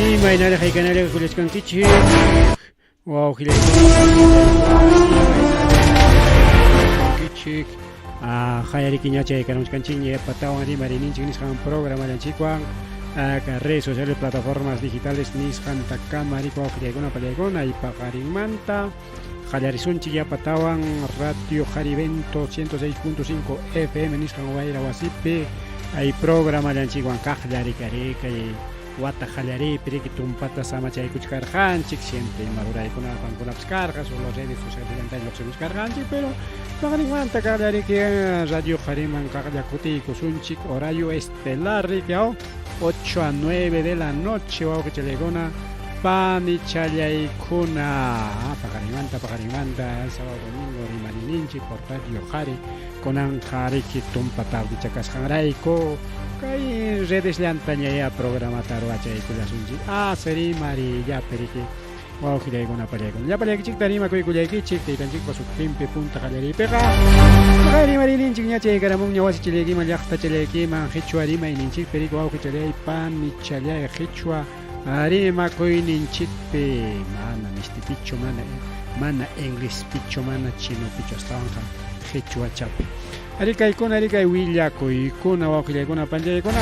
Imaynaraq haykanaraq kullachkankichik wawqillaykuna Hayarikiña chaykaramuchkanchikña yapatawan rimariyninchik nisqan programallanchikwan redes sociales plataformas digitales nisqantakama riki wawqillaykuna pallaykuna y paqarinmanta qallarisunchik yapatawan Radio Jarivento 106.5 FM nisqan wayra wasipi ay programallanchikwan kaqlla riki ari kay wata qallariypi riki tumpata samachaykuchkarqanchik siempre ima ruraykuna qamkunapas karqa solo redes sociales lluqsimuchkarqanchik pero paqarinmanta kaqlla riki radio qariman kaqlla kutiykusunchik horario estelar riki aw 8 a 9 de la noche wawqichallaykuna panichallaykuna paqarinmanta paqarinmanta sábado domingo rimarininchik por radio qari kunanqa riki tumpa tardicha kasqanrayku kay redes llantañayá programata ruwachaykullasunchik rimariyllapi riki wawqillaykuna pallaykuna llapallaykichikta rimakuykullaykichik taytanchikpa sutinpi punta qallariypiqa rimariyninchik ña chaykaramunña wasichillaykiman llaqtachallaykiman qichwa rimayninchikpi riki wawqichallay panichallay qichwa rimakuyninchikpi mana mistipichu mana mana inglespichu mana chinopichu astawanqa qichwachapi ari kaykuna ari kay willakuykuna wawqillaykuna panchaykuna.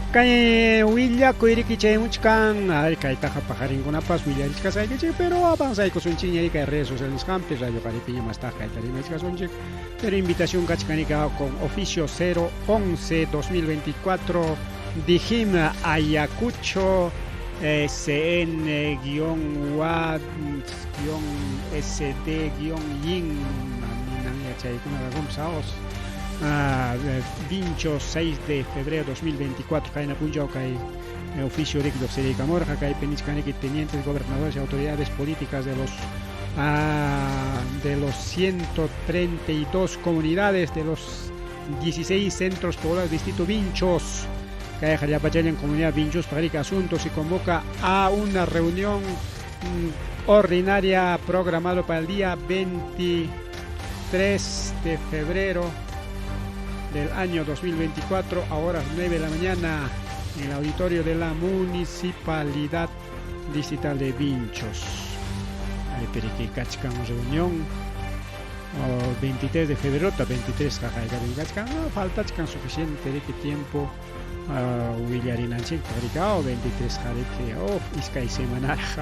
Kay willakuy riki chaymuchkan ay kaytaqa paqarinkunapas willarichkasaykichik pero avanzaykusunchikña kay redes sociales nisqanpi radio qaripiña mastaq kayta rimachkasunchik pero invitación kachkanika con oficio 011 2024 Dijim Ayacucho SN-WA-SD-YIN yachaykuna kakunpas Vincho 6 de febrero 2024 qayna punchaw kay oficio riki lluqsiriykamurqa kaypi nichkaniki tenientes gobernadores y autoridades políticas de los 132 comunidades de los 16 centros poblados distrito Vinchos kayqa llapachallan comunidad Vinchos riki asuntos se convoca a una reunión ordinaria programado para el día 23 de febrero del año 2024 a horas 9 de la mañana en el auditorio de la Municipalidad Distrital de Vinchos. Ahí kachkan reunión 23 de febrero, 23 faltachkan suficiente de tiempo willarinanchik 23 jariki oh iskay semanaraq.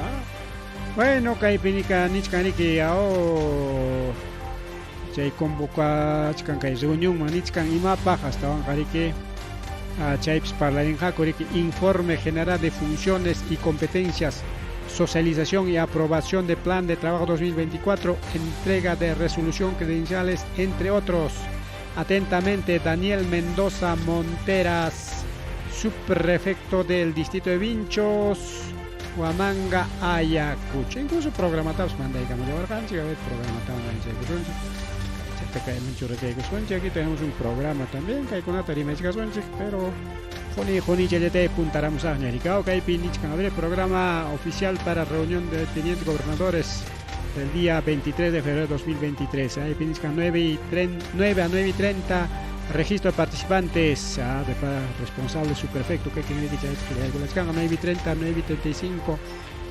Bueno, kaypinika nichkanriki oh chay convocachkan kay reunionman nichkan imapaq astawanqa riki chaypis parlarinqaku riki informe general de funciones y competencias, socialización y aprobación de plan de trabajo 2024, entrega de resolución credenciales, entre otros. Atentamente, Daniel Mendoza Monteras, subprefecto del distrito de Vinchos, Huamanga, Ayacucho. Incluso programatapas mandaykamullawarqanchik, a ver, programatawan aquí tenemos un programa también, kaykunata rimachkasunchik, pero juni junichallata puntaramusaqña rikao kaypi nichkan, a ver, programa oficial para reunión de tenientes gobernadores del día 23 de febrero de 2023. Ahí nichkan 9 a 9 y 30, registro de participantes, de responsable subprefecto que tiene que 9 y 30, 9 y 35,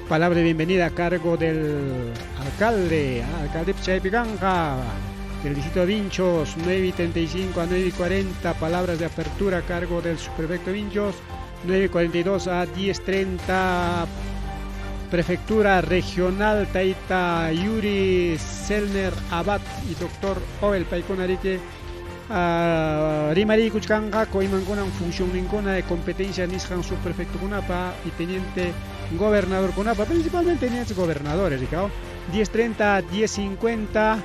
palabra de bienvenida a cargo del alcalde, alcalde Pichaypicanja del distrito de Vinchos, 9 y 35 a 9 y 40, palabras de apertura a cargo del subprefecto Vinchos, 9 y 42 a 10:30, Prefectura Regional Taita Yuri Selner Abad y doctor Oel paykuna riki rimariykuchkanqaku imankunan funcionninkuna de competencia nisqan subprefectokunapa y teniente gobernadorkunapa, principalmente tenientes gobernadores, rikao 10:30 a 10:50,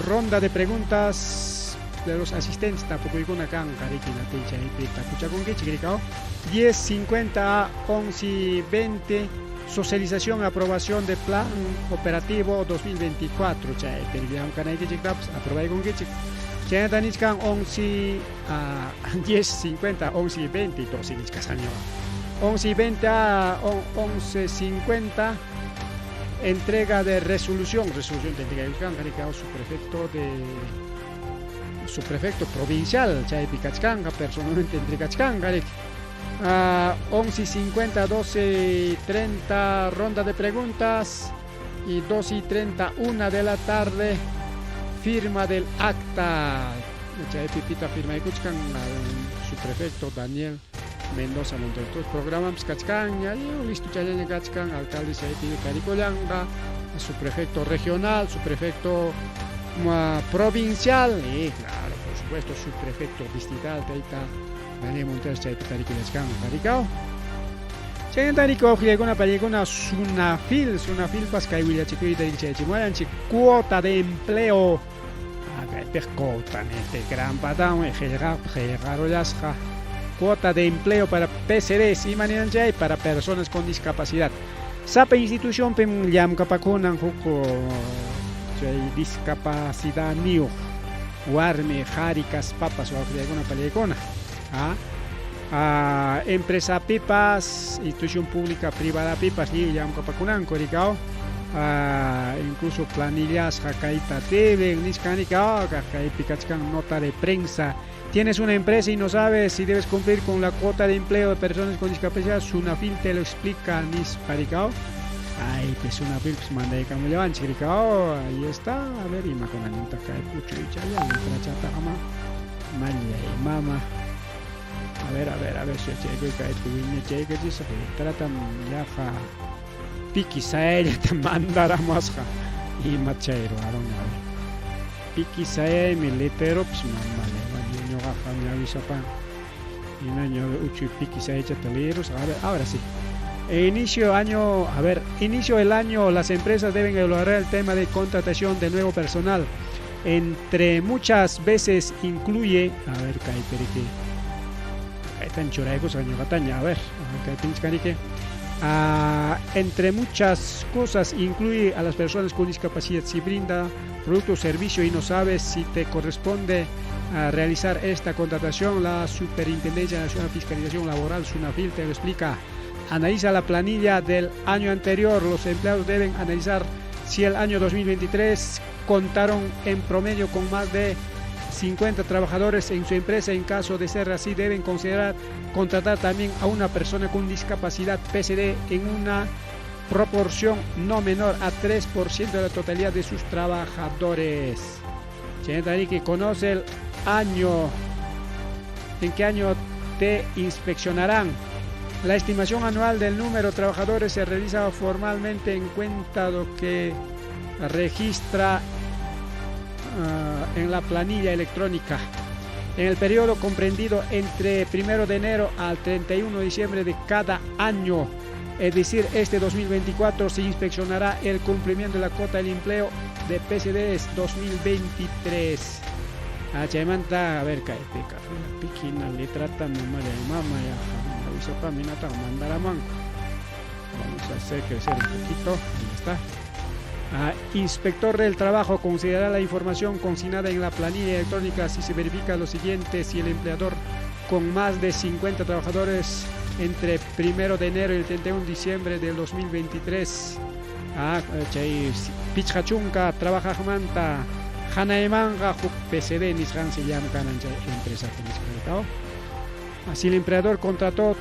ronda de preguntas de los asistentes tapukuykuna kanqa riki chaypi tapuchakunkichik rikao 10:50 a 11:20. Socialización, aprobación de plan operativo 2024. Chaypi llamkanaykichiktapas aprobaykunkichik. Chaynata nichkan 11 a 10:50, 11 y 20, 12 nichkasaña. 11 y 20 a 11:50, entrega de resolución, resolución de entrega su prefecto de su prefecto provincial, chaypi kachkanqa, personalmente entregachkanqa. 11:50, 12:30, ronda de preguntas y 2:30, 1 de la tarde, firma del acta. Chaypi pita firmaykuchkan su prefecto Daniel Mendoza Montero. Programa kachkan, ya listo chayaña kachkan, alcalde chaypi karikullanqa, su prefecto regional, su prefecto provincial y claro, por supuesto, su prefecto distrital, tayta Daniel Montero chaypi tarikullachkan, tarikao. Chaynata wawqillaykuna panikuna Sunafil, Sunafilpas kay willachikuyta chayachimuwanchik cuota de empleo. Kaypiq cuota niste gran patawan qillqarullasqa. Cuota de empleo para PCDs, ima ninan chay para personas con discapacidad. Sapa institucionpim llamkapakunan huk chay discapacidadniyuq warmi qhari kaspapas wawqillaykuna paniykuna. Empresa pipas, institución pública privada pipas lliw llamkapakunanku rikaw. Incluso planillasqa kayta deben nisqa rikaw, kaypi kachkan nota de prensa. Tienes una empresa y no sabes si debes cumplir con la cuota de empleo de personas con discapacidad, Sunafil te lo explica, nispa rikaw. Ay, pues Sunafil pues mandaykamullawanchik rikaw. Ahí está, a ver, imakunaninta kay puchuychalla, letrachata ama, mallay mama. A ver, a ver, a ver, si chaykuy kaypi wiñachaykachisaq, letratam yaqa piki sayayllata mandaramuwasqa. Ima chay ruwaruni, a ver. Piki sayaymi letreropas mama ñuqaqa ñawisapan. Hinaña uchuy piki sayaychata leerusqa. A ver, ahora sí. Inicio año, a ver, inicio del año, las empresas deben evaluar el tema de contratación de nuevo personal. Entre muchas veces incluye, a ver, kaypi kaytan churaykusqa ñuqataña, a ver, kaypi nichkaniki. Entre muchas cosas incluye a las personas con discapacidad. Si brinda producto o servicio y no sabes si te corresponde a realizar esta contratación, la Superintendencia Nacional de Fiscalización Laboral, SUNAFIL, te lo explica. Analiza la planilla del año anterior. Los empleados deben analizar si el año 2023 contaron en promedio con más de 50 trabajadores en su empresa. En caso de ser así, deben considerar contratar también a una persona con discapacidad PCD en una proporción no menor a 3% de la totalidad de sus trabajadores. Que conoce el año, en qué año te inspeccionarán. La estimación anual del número de trabajadores se realiza formalmente en cuenta lo que registra en la planilla electrónica. En el periodo comprendido entre 1 de enero al 31 de diciembre de cada año, es decir, este 2024, se inspeccionará el cumplimiento de la cuota del empleo de PCDs 2023. Chaymanta, a ver, kaypiqa, pikina letrata mama ya, avisapaminata mandaramanku. Vamos a hacer crecer un poquito, ahí está. Inspector del trabajo considerará la información consignada en la planilla electrónica si se verifica lo siguiente: si el empleador con más de 50 trabajadores entre 1 de enero y el 31 de diciembre del 2023. Chay pichqa chunka trabajaqmanta hanaymanqa huk PCD nisqan se llama kanan chay empresa nisqa. Así el empleador contrató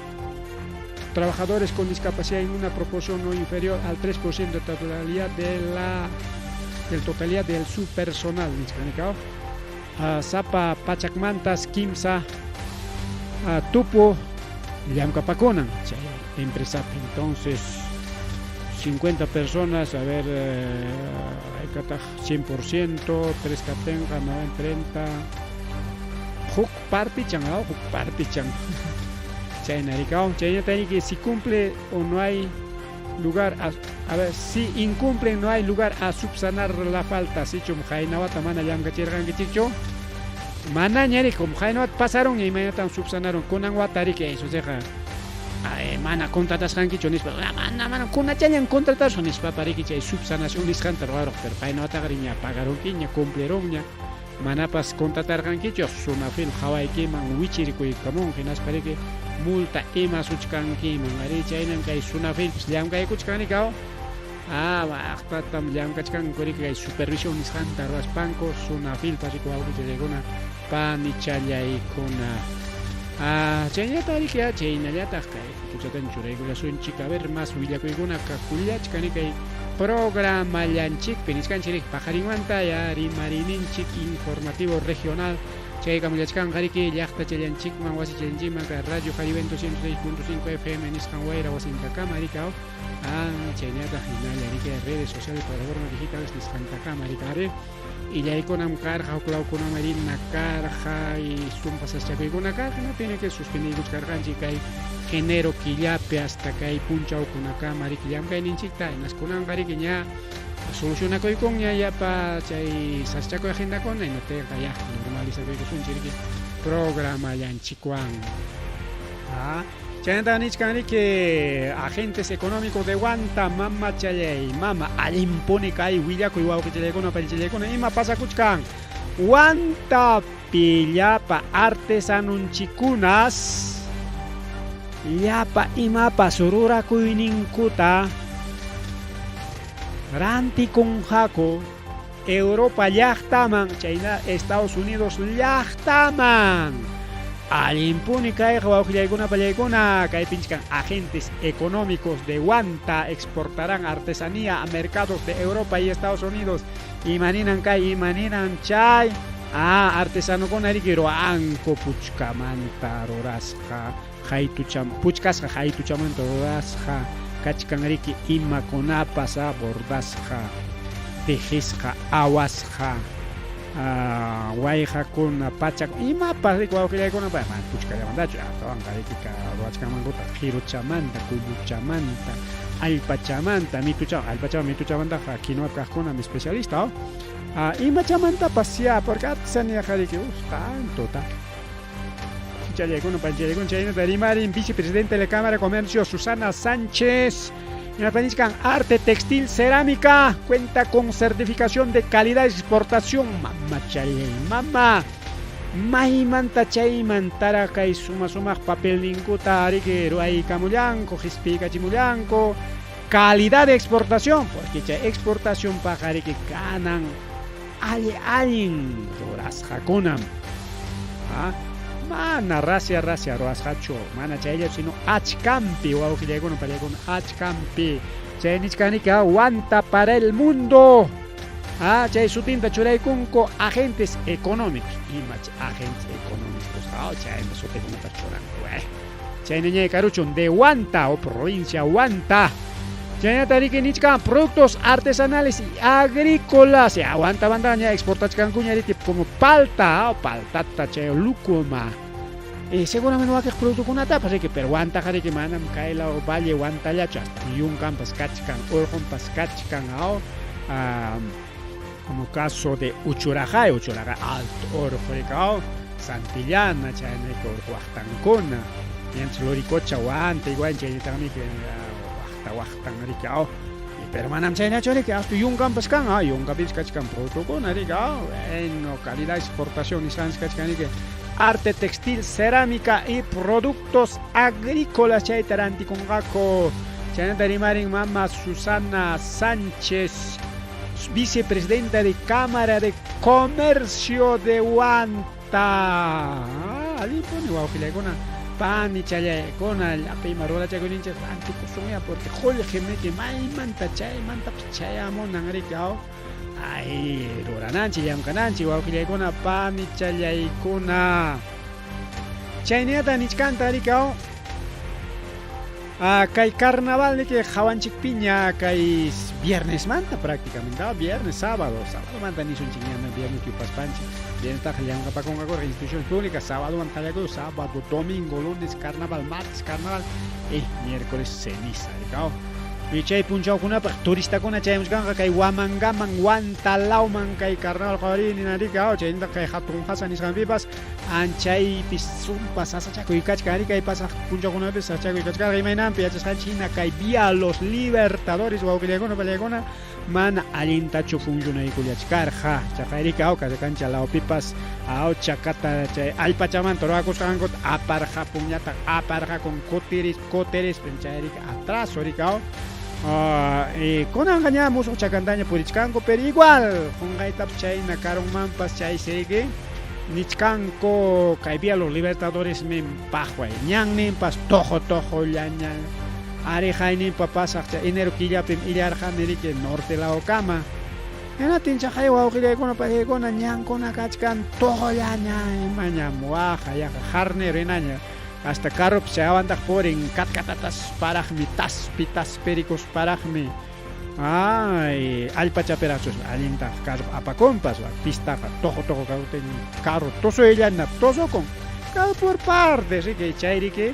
trabajadores con discapacidad en una proporción no inferior al 3% de totalidad de la del totalidad del su personal. Sapa pachakmantas kimsa tupu llamkapakunan chay empresa. Entonces 50 personas, a ver, 100%, 3 katenqa, 90, 30, huk partichan, huk partichan. Chaynarikao, chaynata si cumple o no hay lugar a ver, si incumplen no hay lugar a subsanar la falta. Sichum haynawata mana llamkachirqankichikchu, manaña rikum haynawata pasaron y mañana subsanaron kunan wata riki eso seqa Mana contratasqankichu nispa, mana, mana, kunachallan contratasun nispapa riki chay subsanación nisqanta ruwaruq, pero paynawataqa ña pagarunkiña, cumplirunña, manapas contratarqankichu, Sunafil hawaykiman wichirikuykamun, hinaspa riki multa ima suchkankiman, ari chaynan kay Sunafilpis llamkaykuchkan rikaw. Ah, waqtatam llamkachkanku riki kay supervisión nisqanta ruwaspanku Sunafilpa riki wawqichallaykuna panichallaykuna. Ah, chaynallataq riki chaynallataq kay fotochatan churaykullasunchik. A ver, más willakuykuna kakullachkan kay programallanchikpi nichkanchik riki paqarinmanta ya rimarininchik informativo regional chaykamullachkanqa riki llaqtachallanchikman wasichallanchikman kay Radio Jarivento 106.5 FM nisqan wayra wasintakama riki Ah, chaynallataq hinalla riki redes sociales, plataformas digitales nisqantakama riki ari illaykunam karqa, huklawkunaman rina karqa y sumpa sasachakuykuna karqa, no tiene que suspendiykuchkarqanchik kay enero killapi hasta kay punchawkunakama riki llamkayninchikta, hinaskunanqa riki ña solucionakuykunña llapa chay sasachakuy agendakuna, hinaptinqa ya normalizakuykusunchik riki programallanchikwan. Ah, chaynata nichkan riki agentes económicos de Huanta, mama challay, mama allinpuni kay willakuy wawqichallaykuna panichallaykuna ima pasakuchkan Huantapi llapa artesanunchikunas llapa imapas rurakuyninkuta rantikunqaku Europa llaqtaman, chayna Estados Unidos llaqtaman. Allinpuni kayqa wawqillaykuna pallaykuna, kaypinchkan agentes económicos de Huanta exportarán artesanía a mercados de Europa y Estados Unidos. Imaninan kay, imaninan chay. Ah, artesanokuna riki ruwanku puchkamanta rurasqa, haytucham, puchkasqa haytuchamanta rurasqa kachkan riki imakunapas bordasqa, tejisqa, awasqa, wayqakuna, pachak, imapas riki wawqillaykuna, mana puchkallamantachu, astawanqa riki ruwachkanmankutaq qiruchamanta, kulluchamanta, allpachamanta, mituchawan, allpachawan, mituchamantaqa kinuwapi kaqkunam especialista, imachamantapas ya, porque artesanía riki, tanto, ta. Challaykuna, panchallaykuna, chaynata rimarin vicepresidente de la Cámara de Comercio, Susana Sánchez. Hinapanichkan arte textil cerámica cuenta con certificación de calidad de exportación. Mama challay, mama. Maymanta chaymantara kay suma sumaq papelninkuta riki ruwaykamullanku, qispiykachimullanku. Calidad de exportación, porque chay exportación paqa riki kanan alli allin rurasqakunam. Ah, mana rasya rasya ruwasqachu, mana chayllachu, sino achkampi wawqillaykuna pallaykuna achkampi. Chay nichkanika Huanta para el mundo. Ah, chay sutinta churaykunku agentes económicos. Ima agentes económicos? Ah, chayma sutikunata churanku. Chaynañay karuchun de Huanta o provincia Huanta. Chaynata riki nichkan productos artesanales y agrícolas. Ya, Huanta bandaña exportachkankuña riki como palta, o paltata, chay lúcuma. Seguramente wakiq productokunatapas riki, pero Huantaqa riki manam kay law valle Huantallachu, hasta yunkanpas kachkan, urqunpas kachkan, como caso de Uchurajay, Uchurajay alto urqu riki, Santillana, chaynayki urqu waqtankuna, yanchis Loricocha, Huanta, igual chaynataqmi waqta waqtan riki, pero manam chaynachu riki, hasta yunkanpas kan, yunkapipis kachkan productokuna riki, bueno, calidad exportación nisqanchis kachkan riki, arte textil, cerámica y productos agrícolas chayta rantikunqaku. Chaynata rimarin mama Susana Sánchez, vicepresidenta de Cámara de Comercio de Huanta. Allinpuni wawqillaykuna, panichallaykuna, llapa ima rurachakuyninchik rantikusunya, porque qullqi miki maymanta chaymantapas chayamunan riki, ay, rurananchik, llamkananchik wawqillaykuna, panichallaykuna. Chaynillata nichkanta riki, kay carnaval niki hawanchikpiña kay viernesmanta prácticamente, viernes, sábado, sábado nisunchik ña viernes yupaspanchik, viernestaqa llamkapakunqakurqa instituciones públicas, sábado qallakuy, sábado, domingo, lunes carnaval, martes carnaval y miércoles ceniza, riki. Chay punchawkunapaq turistakuna chayamuchkanqa kay Huamangaman, Huantalawman kay carnaval qawarini narika, chaynataq kay hatun qasa nisqanpipas anchaypi sumpa sasachakuy kachkan ari kay pasaq punchawkunapi sasachakuy kachkarqa imaynanpi yachasqanchik hina kay Vía Los Libertadores wawqillaykuna pallaykuna mana allintachu funcionaykullachkarqa chaqayrika kancha lawpipas aw chakata chay allpachamanta ruwakusqankuta aparqapunñataq aparqakun kutiris kutiris chayrika atraso rika kunanqa ña musuq chakantaña purichkanku pero igual qunqaytapas chayna karunmanpas chaysi riki nichkanku kay Vía Los Libertadoresmi paqway ñanninpas toqo toqollaña Ariqayninpa pasaq chay enero killapim illarqani riki norte lawkama. Hinaptin chaqay wawqillaykuna pachaykuna ñankuna kachkan toqollaña imañam waqa yaqa jarnero hinaña hasta carropas chay hawantaq purin katkatatas paraqmi taspi taspirikus paraqmi ay allpachapiraqchus allintaq carro apakunpas pistaqa toqo toqo kaptin carro tusuyllana tusukun por partes riki chay riki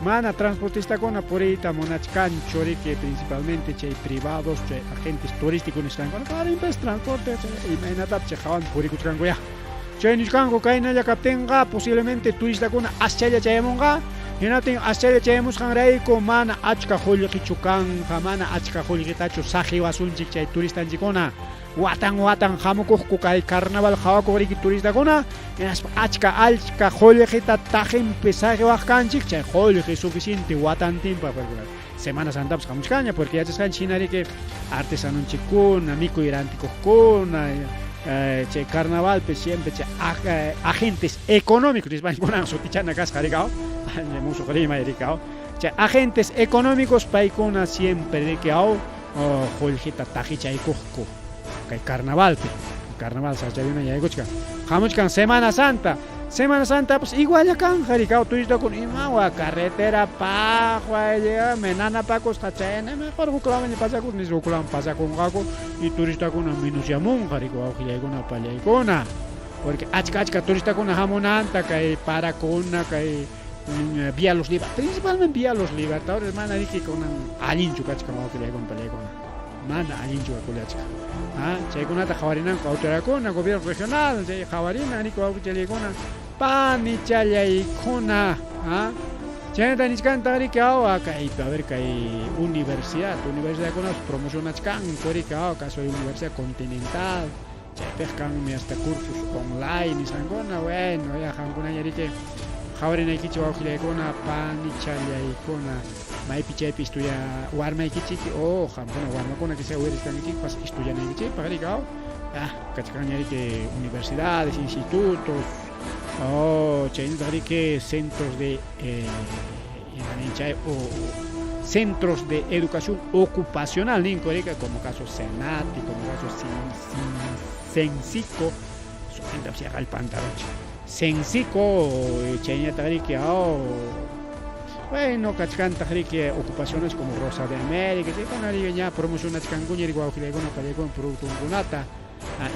Mana transportistakuna puriyta munachkanchu riki, principalmente chay privados, chay agentes turísticos nisqankuna, claro, transporte imaynatapis chay hawanpi purikuchkankuyá. Chay nichkanku kaynalla kaptinqa posiblemente turistakuna aschalla chayamunqa, hinaptin aschalla chayamusqanrayku mana achka qullqichu kanqa, mana achka qullqitachu saqiwasunchik chay turistanchikkuna. Watan watan hamukuqku kay carnaval qhawakuq riki turistakuna, hinaspa achka achka qullqita taqinpi saqiwaq kanchik, chay qullqi suficiente watantinpaq porque Semana Santapas hamuchkanña, porque yachasqanchik hina riki artesanonchikkuna, mikuy rantikuqkuna, chay carnavalpi siempre chay agentes económicos nispankunan sutichana kasqa rikaw, musuq rimay rikaw, chay agentes económicos paykuna siempre riki aw qullqita taqichaykuqku kay carnavalpi, carnaval sacharina yaykuchkan, hamuchkan Semana Santa, Semana Santa pues igualla kanja rikaw turistakuna imawa carretera paqwa me nanapakusqa chayna mejor huklamanña pasakus nispa huklaman pasakunqaku y turistakuna menosyamunqa riki wawqillaykuna pallaykuna porque achka achka turistakuna hamunanta kay parakuna kay Vía Los Libertadores, principalmente Vía Los Libertadores, mana riki kunan allinchu kachkan wawqillaykuna pallaykuna, mana allinchu kakullachkan. Ah, chaykunata qhawarinanku autoridadkuna, gobierno regional, chay qhawarinan riki wawqichallaykuna, panichallaykuna, ah, chaynata nichkantaq riki awa kay, a ver, kay universidad, universidadkunapas promocionachkanku riki awa, caso Universidad Continental, Chaypiqa kanmi hasta cursos online nisqankuna. Bueno, ya qamkunaña riki qhawarinaykichik wawqillaykuna, panichallaykuna, maypi chaypi estudia warmaykichik o qamkuna warmakuna que sea uyarisqankichikpas estudianaykichikpaq riki aw. Ah, kachkanña riki universidades, institutos, oh, chaynataq riki centros de chay o centros de educación ocupacional ninku riki como caso Senati, como caso Sensico, sutintapas yaqa allpantaruchik. Sensico chaynataq riki aw bueno kachkantaq riki ocupaciones como Rosa de América, chaykuna riki ña promocionachkankuña riki wawqillaykuna pallaykuna productonkunata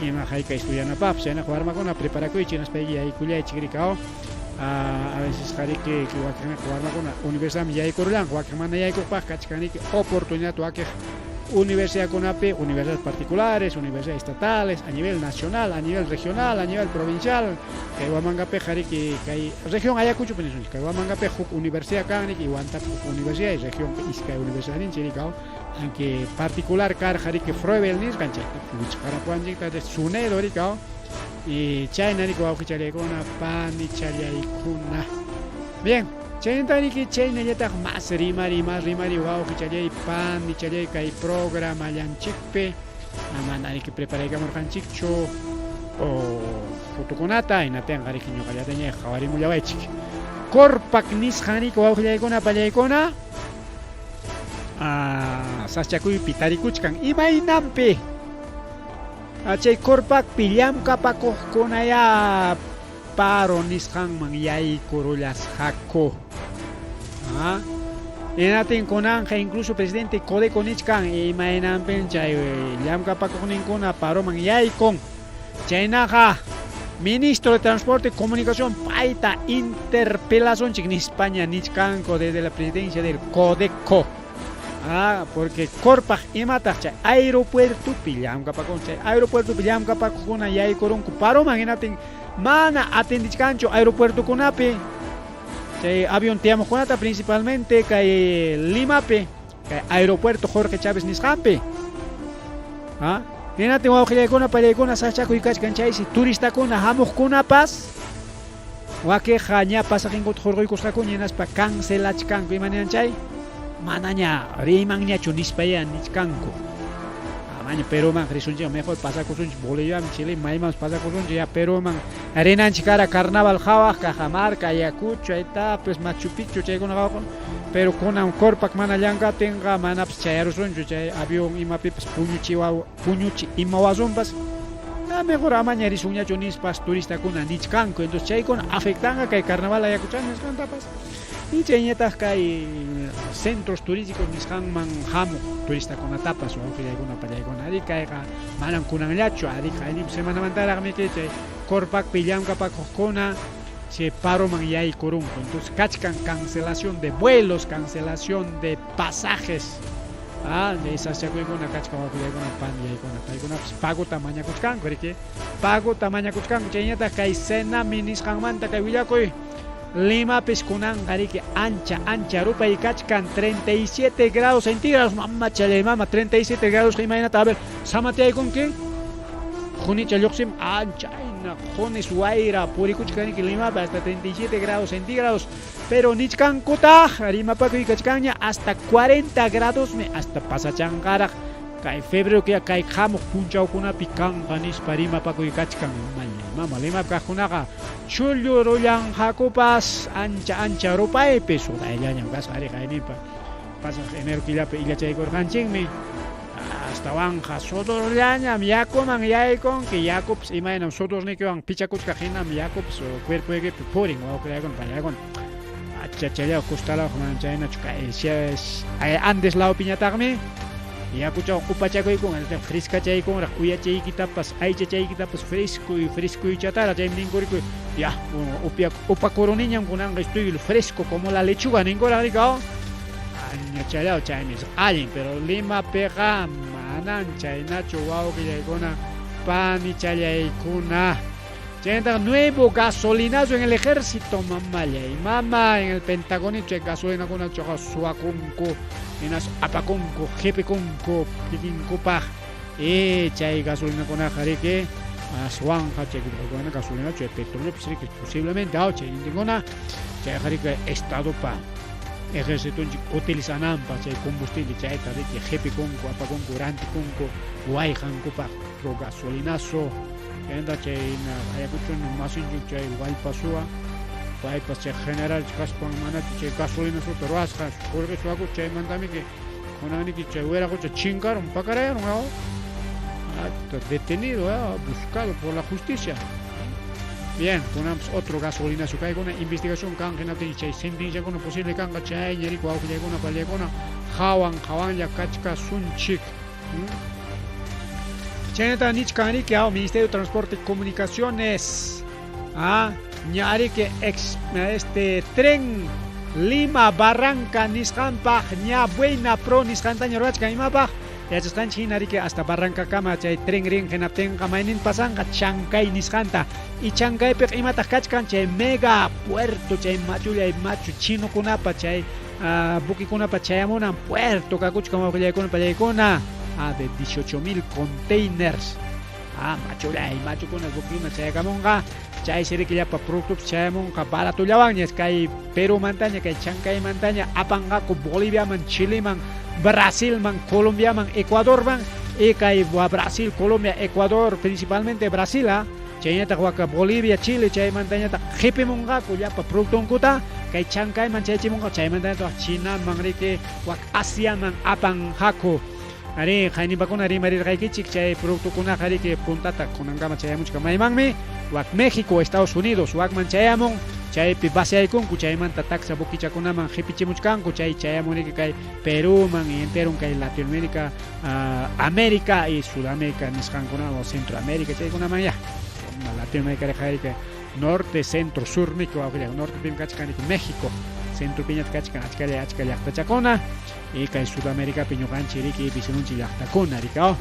ima hayka estudianapaqpas chaynaqa warmakuna preparakuychik hinaspayki yaykullaychik riki aw a veces riki wakinqa warmakuna universidadman yaykurullanqa wakin mana yaykuqpaq kachkan riki oportunidad wakiq universidadkunapi, universidades particulares, universidades estatales, a nivel nacional, a nivel regional, a nivel provincial, kay Huamangapiqa riki kay región Ayacuchopi nisunchik, kay Huamangapiqa huk universidad kan riki, Huantapi huk universidad y regionpi iskay universidad ninchik riki, aunque particular karqa riki Froebel nisqan chayta wichqarapuwanchikta Sunedo riki, y chayna riki wawqichallaykuna, panichallaykuna. Bien. Chaynata riki chaynallataq mas rimari, mas rimari wawqichallay, panichallay kay programallanchikpi mana riki preparaykamurqanchikchu o fotokunata hinaptinqa riki ñuqallataña qhawarimulawaychik. Corpac nisqan riki wawqillaykuna, pallaykuna saschakuypi tarikuchkan imaynanpi chay Corpacpi llamkapakuqkunayá paro nisqanman yaykurullasqaku. Hinaptin kunanqa incluso presidente Codeco nichkan imaynanpin chay llamkapakuqninkuna paroman yaykun. Chaynaqa ministro de Transporte y Comunicación payta interpelasunchik nispaña nichkanku desde la presidencia del Codeco. Ah, porque Corpaq imataq chay aeropuertopi llamkapakun, chay aeropuertopi llamkapakuqkuna yaykurunku paroman hinaptin mana atendichkanchu aeropuertokunapi chay avión tiyamuqkunata principalmente kay Limapi, kay aeropuerto Jorge Chávez nisqanpi. Ah, hinaptin wawqillaykuna pallaykuna sachakuy kachkan chaysi turistakuna hamuqkunapas Wakiqqa ña pasaqinkuta hurquykusqakuña hinaspa cancelachkanku. Ima niyan chay? Manaña riymanñachu nispayá nichkanku. Amaña Peruman risunchik, mejor pasakusunchik Boliviaman, Chileman, maymanpas pasakusunchik ya Peruman rinanchik kara carnaval qhawaq, Cajamarca, Ayacucho, ahí pues Machu Picchu chaykuna qhawaq. Pero kunan Corpac mana llankaptinqa manapas chayarusunchu chay avión imapipas puñuchiwa puñuchi imawasunpas. Ah, mejor amaña risunñachu nispas turistakuna nichkanku. Entonces chaykuna afectanqa kay carnaval Ayacuchano nisqantapas. Y chayñataq kay centros turísticos nisqanman hamuq turistakunatapas wawqillaykuna pallaykuna. Ari kayqa manam kunanllachu, ari qaynim semanamantaraqmi chay Corpacpi llamkapakuqkuna chay paroman yaykurunku. Entonces kachkan cancelación de vuelos, cancelación de pasajes. Ah, chay sasachakuykuna kachkan wawqillaykuna panillaykuna. Paykunapas pagota mañakuchkanku, riki? Pagota mañakuchkanku. Chayñataq kay Senami nisqanmanta kay willakuy. Limapis kunanqa riki ancha ancha rupay kachkan 37 grados centígrados, mamachalay mama 37 grados imaynata a ver samatyaykunki qunicha lluqsim anchayna qunis wayra purikuchkan riki Limapi hasta 37 grados centígrados pero nichkankutaq rimapakuy kachkanña hasta 40 gradosmi hasta pasachanqaraq kay febrero killa kay hamuq punchawkunapi kanqa nispa rimapakuy kachkan. Mama Limapi kaqkunaqa chullurullanqakupas ancha ancha rupaypi sudayllañam kasqa ari qayninpa pasaq enero killapi illachaykurqanchikmi astawanqa sudorllañam yakuman yaykunki yakupas imaynam sudornikiwan pichakuchkaq hinam yakupas cuerpoykipi purin wawqillaykuna pallaykuna achachallaw costalaw manam chaynachu kay Andes lawpiñataqmi yakuchawan upachakuykun frescachaykunraq uyachaykitapas aychachaykitapas fresco y frescoychatara chaymi ninkurikuy ya upia upakuruniñam kunanqa estoy fresco como la lechuga ninkuraq rika añachallaw chaymi allin pero Limapiqa manan chaynachu wawqillaykuna panichallaykuna. Chaynataq nuevo gasolinazo en el ejército, mamallay, mama, en el Pentagonito chay gasolinakuna chaqa suwakunku, hinas apakunku, qipikunku kikinkupaq. Y chay gasolinakunaqa riki aswanqa chay gasolina chay petroleopis riki posiblemente aw chay nintinkuna chayqa riki estadopa ejércitonchik utilizananpaq chay combustible chayta riki qipikunku, apakunku, rantikunku wayqankupaq otro gasolinazo. Chaynata chayna Ayacucho masinchik chay wallpasuwa paypas chay general kaspan manachu chay gasolina suta ruwasqa qullqi suwakus chaymantamiki kunaniki chay wiraqucha chinkarun pakarayarun aw detenido buscado por la justicia. Bien, kunanpas otro gasolinazo kaykuna investigación kan hinaptin chay sentenciakuna posible kanqa chayña riku wawqillaykuna pallaykuna hawan hawanlla kachkasunchik. Chaynata nichkan riki aw Ministerio de Transporte y Comunicaciones. Ah, ña riki ex este tren Lima Barranca nisqanpaq ña buena pro nisqantaña ruwachkan imapaq yachasqanchik hina riki hasta Barrancakama chay tren rin hinaptinqa maynin pasanqa Chancay nisqanta y Chancaypiqa imataq kachkan chay mega puerto chay machullay machu chinokunapa chay buquekunapa chayamunan puerto kakuchkan wawqillaykuna pallaykuna de 18,000 containers machullay machukuna buquekuna chayakamunqa chaysi riki llapa productopas chayamunqa baratollawanña kay Perumantaña kay Chancaymantaña apanqaku Boliviaman, Chileman, Brasilman, Colombiaman, Ecuadorman y kay Brasil, Colombia, Ecuador, principalmente Brasil, chaynataq waka Bolivia, Chile chaymantañataq qipimunqaku llapa productonkuta kay Chancayman chayachimunqa chaymantañataq Chinaman riki wak Asiaman apanqaku. Ari qaynipakuna rimarirqaykichik chay productokunaqa riki puntata kunankama chayamuchkan maymanmi wak México, Estados Unidos wakman chayamun chaypi vaciaykunku chaymanta taxa buquichakunaman qipichimuchkanku chay chayamun riki kay Peruman y enteron kay Latinoamérica, América y Sudamérica nisqankuna o Centroamérica chaykunaman ya. Latinoamérica riki norte, centro, sur niki wawqilla nortepim kachkan riki México, Centropiñataq kachkan achkalla achka llaqtachakuna y kay Sudamericapi ñuqanchik riki vecinonchik llaqtakuna riki aw.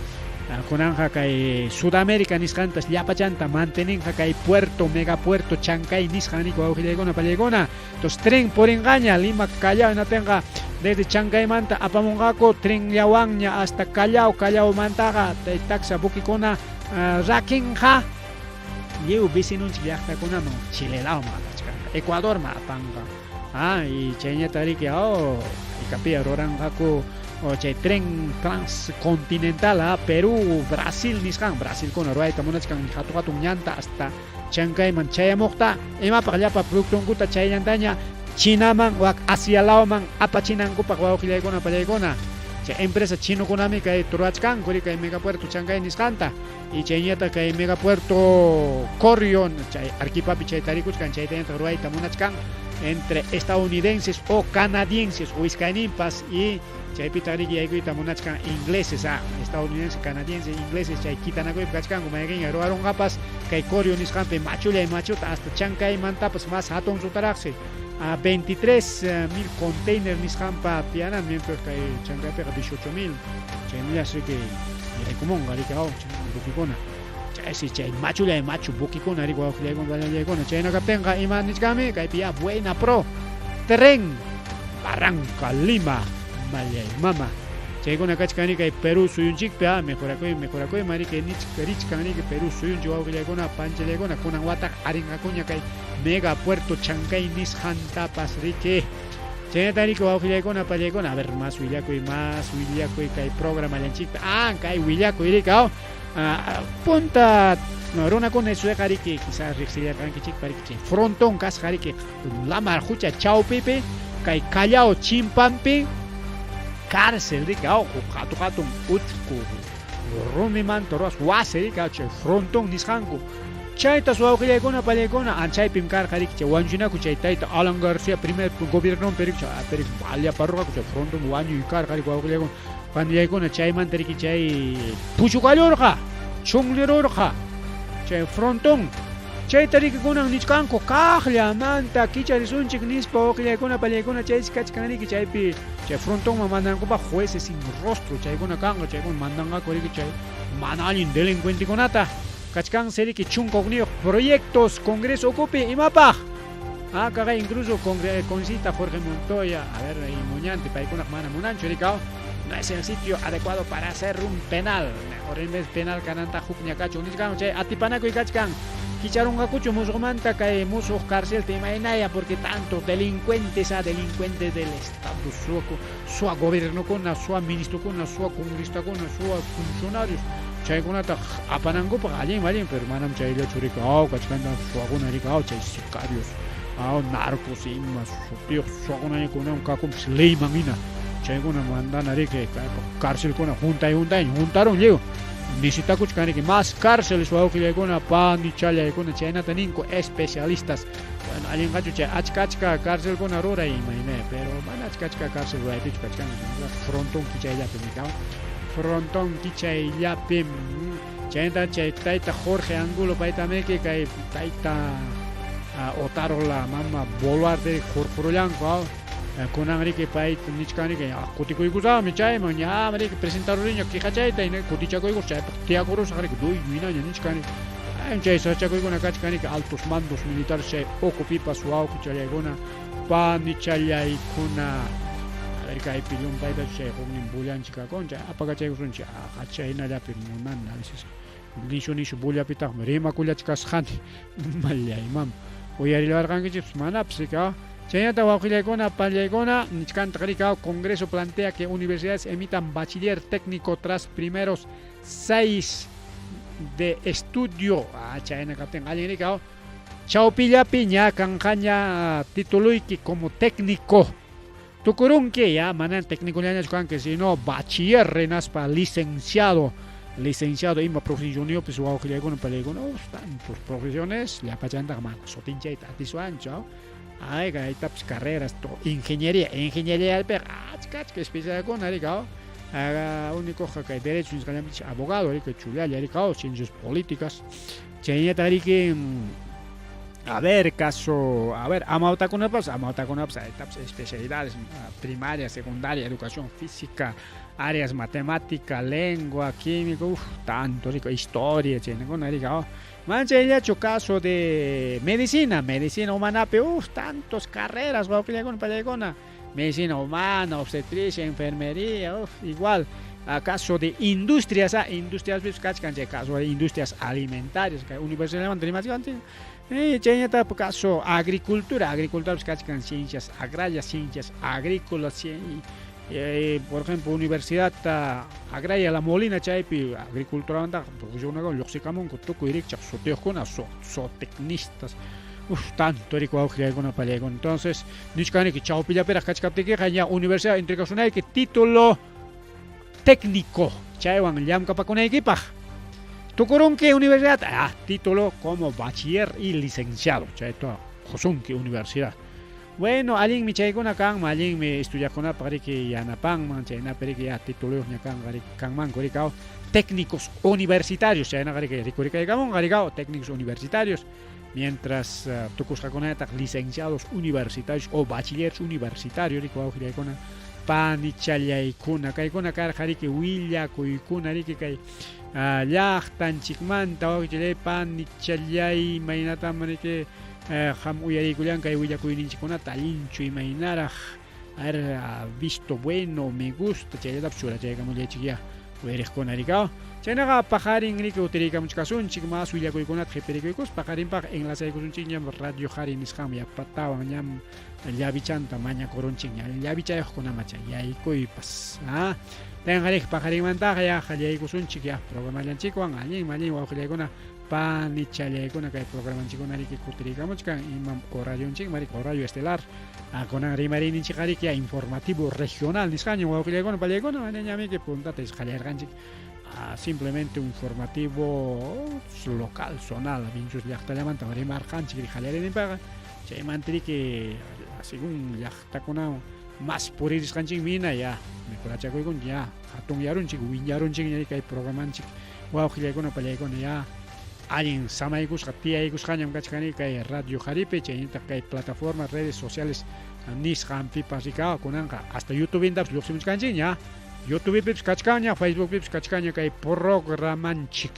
Kunanqa kay Sudamérica nisqantas llapachanta manteninqa kay puerto, megapuerto Chancay nisqan riki wawqillaykuna pallaykuna. Entonces tren purinqaña Lima Callao hinaptinqa desde Chancaymanta apamunqaku trenllawanña hasta Callao, Callaomantaqa taxa buquekuna rakinqa lliw vecinonchik llaqtakunaman Chile lawman apachkanqa, Ecuadorman apanqa. Ah, y chayñata riki oh, haykapia ruranqaku chay tren transcontinental ah, Perú, Brasil nisqan, Brasilkuna ruwayta munachkan hatu hatun ñanta hasta Chancayman chayamuqta, imapaq llapa productonkuta chayllantaña Chinaman wak Asia lawman apachinankupaq wawqillaykuna pallaykuna. Chay empresa chinokunami kay ruwachkanku kay megapuerto Chancay nisqanta y chayñataq kay megapuerto Corrion chay Arequipapi chay tarikuchkan chaytañataq ruwayta munachkan entre estadounidenses o canadienses o iskayninpas y chaypitaq riki yaykuyta munachkan ingleses a estadounidenses, canadienses, ingleses chay kitanakuypi kachkanku mayqinña ruwarunqapas kay Corio nisqanpi machullay machuta hasta Chancaymantapas más hatun sutaraqsi a 23 mil container nisqanpa tiyanan mientras kay Chancaypiqa 18 mil chaynillas riki yaykumunqa riki aw buquekuna chaysi chay machullay machu buquekuna riki wawqillaykuna pallallaykuna chayna kaptinqa ima nichkanmi kaypi ya buena pro tren Barranca Lima mallay mama chaykuna kachkan kay Perú suyunchikpi ah mejorakuy mejorakuyman riki richkan riki Perú suyunchik wawqillaykuna panchallaykuna kunan wataq arinqakuña kay mega puerto Chancay nisqantapas riki chaynata riki wawqillaykuna pallaykuna a ver más willakuy kay programallanchikpi ah kay willakuy riki aw punta runakuna isueqa riki quizás riqsillarqankichikpa riki chay frontón kasqa riki lamar hucha chawpipi kay Callao chimpanpi cárcel riki aw huk hatu hatun uchku rumimanta ruwasqa wasi riki chay frontón nisqanku chaytas wawqillaykuna pallaykuna anchaypim karqa riki chay wañuchinaku chay tayta Alan García primer gobiernompi riki chay allaparurqaku chay frontón wañuy karqa riki wawqillaykuna panillaykuna chaymanta riki chay puchukallurqa chunlirurqa chay frontón chayta riki kunan nichkanku kaqllamanta kicharisunchik nispa wawqillaykuna pallaykuna chaysi kachkan riki chaypi chay frontonman mandankupaq jueces sin rostro chaykuna kanqa chaykuna mandanqaku riki chay mana allin delincuentekunata kachkansi riki 11 proyectos Congreso ukupi imapaq ah kaqa incluso congresista Jorge Montoya a ver y Muñante paykunaq mana munanchu riki no es el sitio adecuado para hacer un penal mejor en vez penal kananta hukña kachun nichkan chay atipanakuy kachkan kicharunqakuchu musuqmanta kay musuq cárcelta imaynaya porque tanto delincuentes a delincuentes del estado suwa gobiernokuna suwa ministrokuna suwa congresistakuna suwa funcionarios chaykunata apanankupaq allin allin pero manam chayllachu riki aw kachkanta suwakuna riki aw chay sicarios aw narcos ima sutiyuq suwakunaña kunan kakunpas leyman hina chaykuna mandana riki cárcelkuna huntay huntayña huntarun lliw necesitakuchkan riki más cárceles wawqillaykuna panichallaykuna chaynata ninku especialistas bueno allinqachu chay achka achka cárcelkuna ruray imayna pero mana achka achka cárcel ruraypichu kachkan frontón kichayllapi nikaw frontón kichayllapi chaynata chay tayta Jorge Angulo paytamiki kay tayta Otárola mama Boluarte hurqurullanku kunan riki pay nichkan riki kutikuykusaqmi chayman ñam riki presentaruriña quejachayta kutichakuykus chaypaq tiyakurusaq riki dueño hinaña nichkan chay sachakuykuna kachkan riki altos mandos militares chay ukupipas wawqichallaykuna panichallaykuna a ver kaypi llumpaytachu chay huknin bullanchik kakun chay apakachaykusunchik chaynallapi munani a veces nishu nishu bullapitaqmi rimakullachkasqani mallay mama uyarillawarqankichikpas manapas riki chaynata wawqillaykuna pallaykuna nichkantaq riki Congreso plantea que universidades emitan bachiller técnico tras primeros 6 de estudio chayna kaptinqa allin riki chawpillapi ña kanqaña tituluyki como técnico tukurunki ya mana técnicollañachu kanki sino bachiller hinaspa licenciado licenciado ima profesionniyuqpis wawqillaykuna pallaykuna tantos profesiones llapachantaqa mana sutinchayta atiswanchu ay kaytapas carreras ingeniería ingenieriapiqa achka achka especialidadkuna riki únicoqa kay derecho nisqallanpichik abogado riki chullalla riki ciencias políticas chaynataq riki A ver, caso, a ver, amawtakunapas, amawtakunapas, etapas, especialidades, primaria, secundaria, educación física, áreas matemática, lengua, química, uf, tanto rico, historia, chaynakuna rika, oh. Mana chayllachu caso de medicina, medicina humanapi, uf, tantos carreras, wawqillaykuna, pallaykuna, medicina humana, obstetricia, enfermería, uf, igual. Caso de industrias, industrias kachkan chay caso de industrias alimentarias, kay universidadmanta rimachkanchik. Chayñataq caso agricultura, agricultura kachkan ciencias agrarias, ciencias agrícolas, por ejemplo, Universidad Agraria La Molina chaypi agriculturamanta profesionalkuna lluqsikamunku tukuy rikchaq sutiyuqkuna, zootecnistas, uf, tanto rico wawqillaykuna pallaykuna. Entonces, nichkaniki chawpillapiraq kachkaptikiqa ña universidad entregasunayki título técnico chaywan llamkapakunaykipaq. Tukurunki universidad, título como bachiller y licenciado, chayta qusunki universidad. Bueno, allinmi chaykuna kanman, allinmi estudiaqkunapaq riki yanapanman, chaynapi riki ya tituluyuqña kanqa riki kanmanku rikaw técnicos universitarios, chaynaqa riki rikurikaykamunqa rikaw técnicos universitarios, mientras tukusqakunataq licenciados universitarios o bachilleres universitarios riki wawqillaykuna panichallaykuna, kaykuna karqa riki willakuykuna riki kay llaqtanchikmanta wawqichallay panichallay imaynatam riki qam uyariykullan kay willakuyninchikkunata allinchu imaynaraq, a ver, visto bueno, me gusta, chayllatapas churachaykamullaychik ya uyariqkuna rikaw. Chaynaqa paqarin riki utiriykamuchkasunchik mas willakuykunata qhipirikuykuspa paqarinpaq enlazaykusunchikñam Radio Qhari nisqanman yapatawan ñam llavichanta mañakurunchikña llavichayuqkunamacha yaykuypas. Tenqa paqarinmantaqa ya qallaykusunchik ya programallanchikwan allinmi allin wawqillaykuna panichallaykuna kay programanchikkuna riki kutiriykamuchkan imam horarionchikman riki horario estelar kunan rimariyninchikqa riki ya informativo regional nisqaña wawqillaykuna pallaykuna manañamiki puntata qallarqanchik simplemente un informativo local, zonal, Vinchus llaqtallamanta rimarqanchik qallariyninpaqa chaymanta riki según llaqtakunawan mas puririsqanchikmi hina ya mejorachakuykunchik ya hatunyarunchik wiñarunchikña kay programanchik wawqillaykuna pallaykuna ya allin samaykusqa tiyaykusqañam kachkani kay Radio Qharipi chaynataq kay plataformas redes sociales nisqanpipas rikaw kunanqa hasta YouTubeintapas lluqsimuchkanchikña YouTubepipis kachkanña Facebookpipis kachkanña kay programanchik.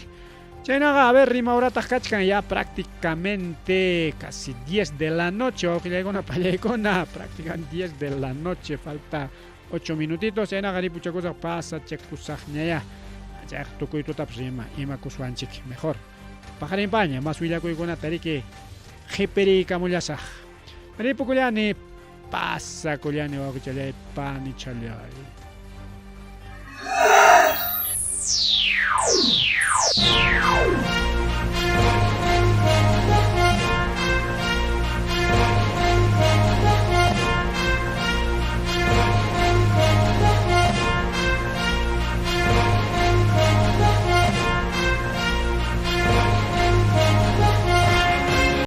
Chaynaqa, a ver, rima horataq kachkan ya prácticamente casi 10 de la noche, wawqillaykuna pallaykuna, prácticamente 10 de la noche, falta 8 minutitos, chaynaqa ripuchakusaq pasachakusaqña ya. Chayqa tukuy tutapas ima imakuswanchik mejor. Paqarinpaña mas willakuykunata riki qhipiriykamullasaq. Ripukullani, pasakullani wawqichallay panichallay.